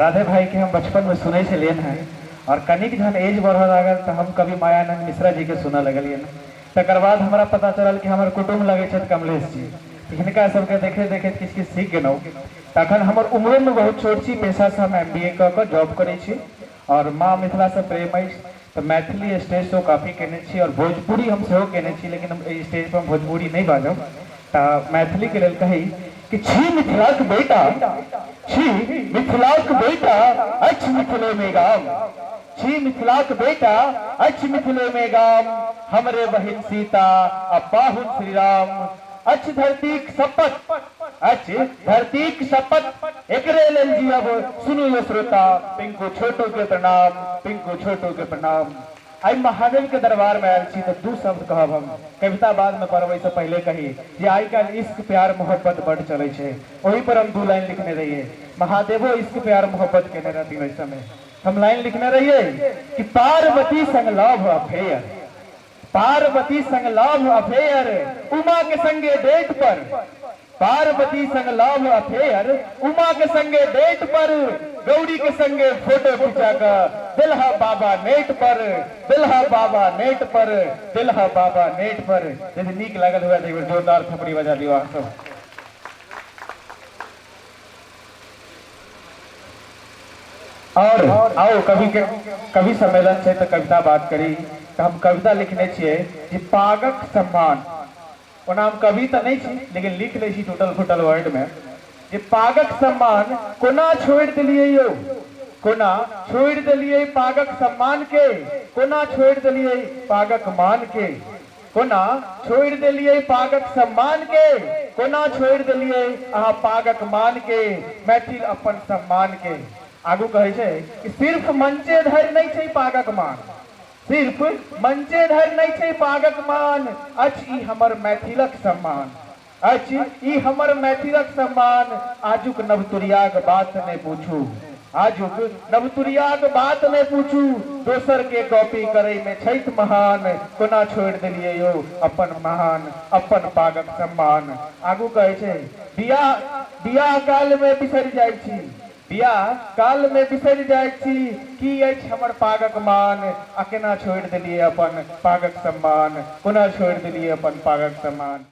राधे भाई के हम बचपन में सुनै छलियनि हेँ आओर कनिक जहन एज बढ़ऽ लागल तऽ हम कवि मायानन्द मिश्रा जीके सुनऽ लगलियनि। तकर बाद हमरा पता चलल कि हमर कुटुम्ब लगै छथि कमलेश जी, तऽ हिनका सबके देखैत देखैत किछु किछु सीख गेलहुँ। तखन हमर उम्रोमे बहुत छोट छी, पेशासँ हम एम बी ए कऽ कऽ जॉब करै छी आओर माँ मिथिलासँ प्रेम अछि तऽ मैथिली स्टेज शो काफी केने छी आओर भोजपुरी हम सेहो केने छी, लेकिन हम एहि स्टेजपर हम भोजपुरी नहि बाजब तऽ मैथिलीके लेल कही कि छी मिथिलाक बेटा, छी मिथिलाक बेटा अछि मिथिलेमे गाम, छी मिथिलाक बेटा अछि मिथिलेमे गाम, हमरे बहिन सीता आ पाहुन श्रीराम, अछि धरतीक सप्पत, अछि धरतीक सप्पत, एकरे लेल जियब, सुनू यौ श्रोता, पिंकू छोटू के प्रणाम, पिंकू छोटू के प्रणाम। आइ महादेव के दरबार में आयल छी तऽ दू शब्द कहब हम, कविता बाद में पढ़ब, एहिसँ पहिले कही जे आइ काल्हि इश्क प्यार मोहब्बत बड्ड चलै छै, ओहि पर हम दू लाइन लिखने रहियै। महादेवो इश्क प्यार मोहब्बत केने रहथिन ओहि समय। हम लाइन लिखने रहियै कि पार्वती संग लव अफेयर, पार्वती संग लव अफेयर, उमा के संगे डेट पर, पार्वती संग लव अफेयर, उमा के संगे डेट पर, गौरी के संगे फोटो खिंचा क देलहा बाबा नेट पर, देलहा बाबा नेट पर, देलहा बाबा नेट पर। यदि नीक लागल हुए तऽ एक बेर जोरदार थपड़ी बजा दियौ अहाँ सब। और आओ कवि के कवि सम्मेलन छै तऽ कविता बात करी तऽ हम कविता लिखने छियै जे पागक सम्मान। ओना हम कवि तऽ नहि छी लेकिन लिख लै छी टूटल फूटल वर्ड मे जे पागक सम्मान कोना छोड़ि देलियै यौ, कोना छोड़ि देलियै पागक सम्मान के, कोना छोड़ि देलियै पागक मान के, कोना छोड़ि देलियै पागक सम्मान के, कोना छोड़ि देलियै अहाँ पागक मान के, मैथिल अपन सम्मान के। आगू कहै छै कि सिर्फ मंचे धरि नहि छै पागक मान, सिर्फ मंचे धरि नहि छै पागक मान, अछि ई हमर मैथिलक सम्मान, अछि ई हमर मैथिलक सम्मान। आजुक नवतुरियाक बात नहि पूछू, आजुक नवतुरियाक बात नहि पूछू, दोसर के कॉपी करै मे छथि महान, कोना छोड़ि देलियै यौ अपन महान, अपन पागक सम्मान। आगू कहै छै बियाह बियाह काल मे बिसरि जाइ छी, बियाह काल मे बिसरि जाइ छी, की अछि हमर पागक मान, आ केना छोड़ि देलियै अपन पागक सम्मान, कोना छोड़ि देलियै अपन पागक सम्मान।